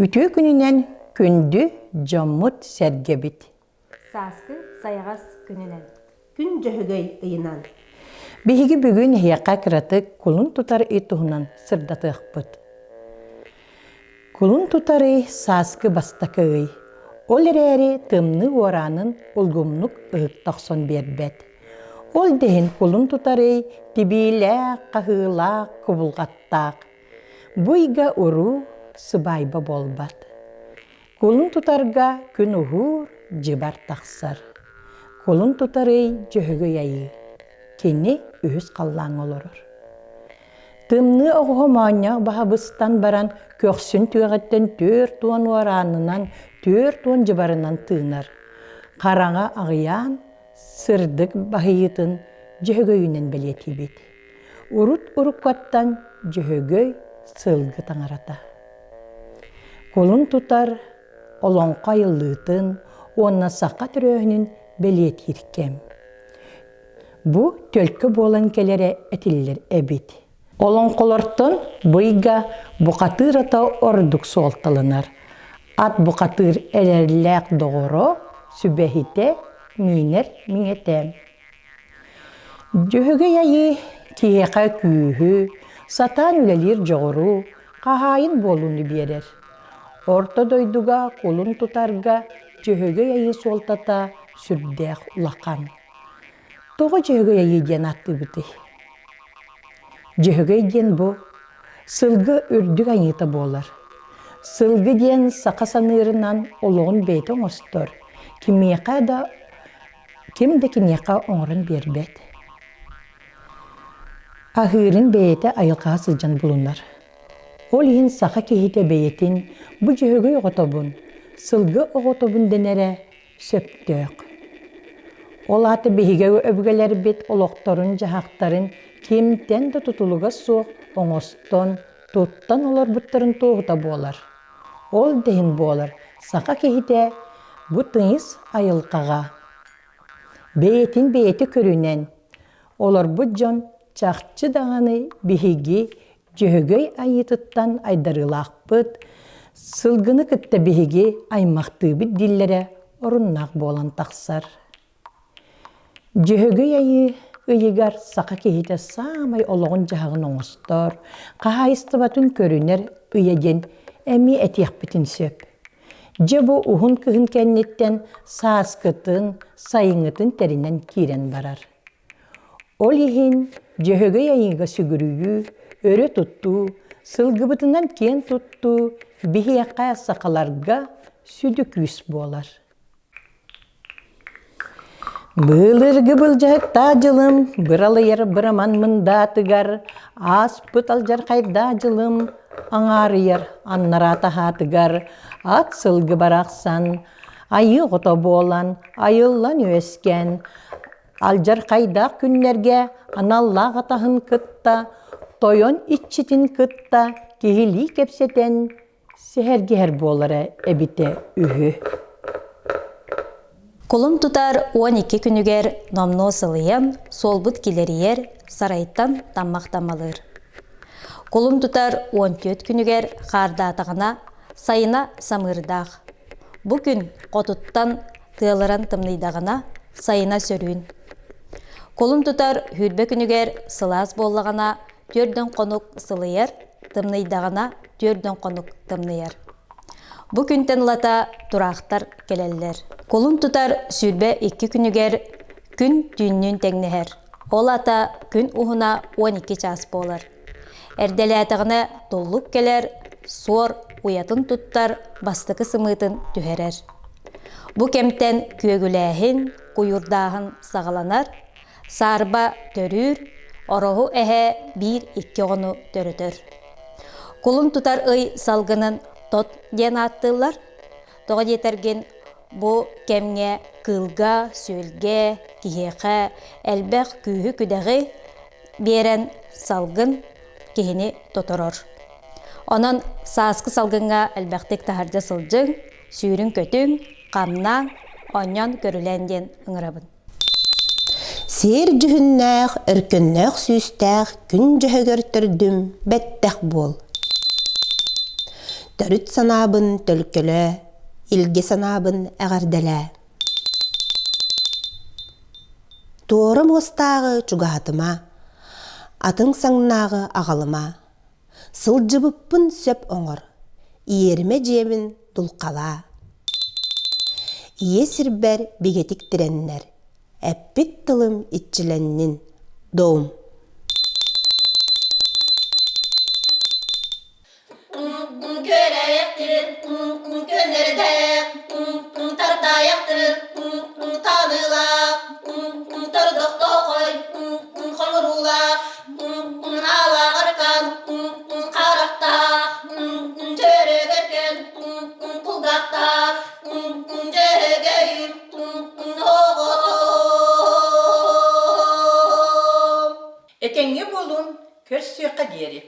Үтүө күнүнэн күндү дьоммут-сэргэбит! Сааскы сайаҕас күнүнэн! Күн Дьөһөгөй ыйынан! Биһиги бүгүн эһиэхэ кыратык кулун тутар ый туһунан сырдатыахпыт. Кулун тутар ый сааскы бастакы ый. Ол эрээри тымныы уораанын улгумнук ыһыкта охсон биэрбэт. Ол да иһин кулун тутар ый тибиилээх, хаһыылаах, кубулҕаттаах. Бу ыйга уруу, сыбаайба буолбат. Кулун тутарга күн уһуур, дьыбар тахсар. Кулун тутар ый Дьөһөгөй айыы. Кини үһүс халлааҥҥа олорор. Тымныы оҕуһа моонньоох баһа быстан баран көхсүн түгэҕиттэн 40 уораанынан, 40 дьыбарынан тыынар. Хараҥа аҕыйаан, сырдык баһыйыытын Дьөһөгөйүнэн бэлиэтиибит. Урут уруккаттан Дьөһөгөй сылгы таҥарата. Кулун тутар олоҥхо айыллыытын уонна саха төрөөһүнүн бэлиэтиир кэм. Бу төлкө буолан кэлэрэ этиллэр эбит. Олоҥхолортон бу ыйга бухатыыр ата ордук суолталанар. Ат бухатыыр эрэллээх доҕоро, сүбэһитэ, миинэр миҥэтэ. Дьөһөгөй айыы киһиэхэ күүһү, сатаан үлэлиир дьоҕуру, хаһаайын буолууну биэрэр. Орто дойдуга кулун тутарга Дьөһөгөй айыы суолтата сүрдээх улахан. Тоҕо Дьөһөгөй айыы диэн ааттыыбытый? Дьөһөгөй диэн бу сылгы үрдүк айыыта буолар. Сылгы диэн саха саныырынан олоҕун бэйэтэ оҥостор, кимиэхэ да ким да киниэхэ оҥорон биэрбэт. Аһыырын бэйэтэ айылҕаҕа сылдьан булунар. Ол иһин саха киһитэ бэйэтин бу Дьөһөгөй оҕотобун, сылгы оҕотобун дэнэрэ сөптөөх. Ол аата биһиги өбүгэлэрбит олохторун-дьаһахтарын кимтэн да тутулуга суох оҥостон, туттан олорбуттарын туоһута буолар. Ол да иһин буолар, саха киһитэ бу тыйыс айылҕаҕа бэйэтин бэйэтэ көрүнэн олорбут дьон чахчы даҕаны биһиги Дьөһөгөй айыытыттан айдарыылаахпыт, сылгыны кытта биһиги аймахтыыбыт дииллэрэ оруннаах буолан тахсар. Дьөһөгөй айыы ыйыгар саха киһитэ саамай олоҕун-дьаһаҕын оҥостор, хаһаайыстыбатын көрүнэр ыйа диэн эмиэ этиэхпитин сөп. Дьэ бу уһун кыһын кэнниттэн сааскытын, сайыҥҥытын тэринэн киирэн барар. Ол иһин Дьөһөгөй айыыга сүгүрүйүү, өрө туттуу, сылгыбытынан киэн туттуу биһиэхэ сахаларга сүдү күүс буолар. Былыргы былдьаһыктаах дьылым быралыйар быраман мындаатыгар, ааспыт алдьархайдаах дьылым аҥаарыйар аннараа таһаатыгар ат сылгы барахсан айыы оҕото буолан айыллан үөскээн алдьархайдаах күннэргэ аналлаах атаһын кытта тойон иччитин кытта киһилии кэпсэтэн сэһэргэһэр буолара эбитэ үһү. Кулун тутар 12 күнүгэр номнуо сылыйан, суолбут килэрийэр, сарайтан таммах таммалыыр. Кулун тутар 14 күнүгэр хаардаатаҕына, сайына самыырдаах. Бу күн хотуттан тыалыран тымныйдаҕына, сайына сөрүүн. Кулун тутар сүүрбэ күнүгэр сылаас буоллаҕына, түөрдэн хонук сылыйар, тымныйдаҕына түөрдэн хонук тымныйар. Бу күнтэн ылата тураахтар кэлэллэр. Кулун тутар 22 күнүгэр күн түүннүүн тэҥнэһэр. Ол ата күн уһуна 12 чаас буолар. Эрдэлээтэҕинэ туллук кэлэр, суор уйатын туттар, бастакы сымыытын түһэрэр. Бу кэмтэн күөгүлээһин, куйуурдааһын саҕаланар, Саарба төрүүр, ороһу эһэ биир-икки оҕону төрөтөр. Кулун тутар ый салгынын тот диэн ааттыыллар. Тоҕо диэтэргин, бу кэмҥэ кыылга, сүөлгэ, киһиэхэ элбэх күүһү-күдэҕи биэрэн салгын киһини тоторор. Онон сааскы салгыҥҥа элбэхтик таһырдьа сылдьыҥ, сүүрүҥ-көтүҥ, хамнааҥ, оонньоон-көрүлээн диэн ыҥырабын. Сиэр дьүһүннээх, өркөннөөх сүүстээх күн дьөһөгөр төрдүм бэттэх буол. Төрүт санаабын төлкөлөө, илгэ санаабын эҕэрдэлээ. Туора муостааҕы чугаһатыма, атыҥ саҥнааҕы аҕалыма. Сылдьыбыппын сөп оҥор, иэримэ дьиэбин дулхалаа. Ийэ сирбэр бигэтик тирэннэр, эппит тылым иччилэннин, доум. Күөрэйэхтир, көннөрдөөх, тартаайахтыр, таныылаах, тордохтоохой, хоҥоруулаах, аалаах аркан, харахтаах, чөрөгөркөн, кулгаахтаах, дьөһөгөйүм, оҕотом. Этэҥҥэ буолун, көрсүөххэ диэри.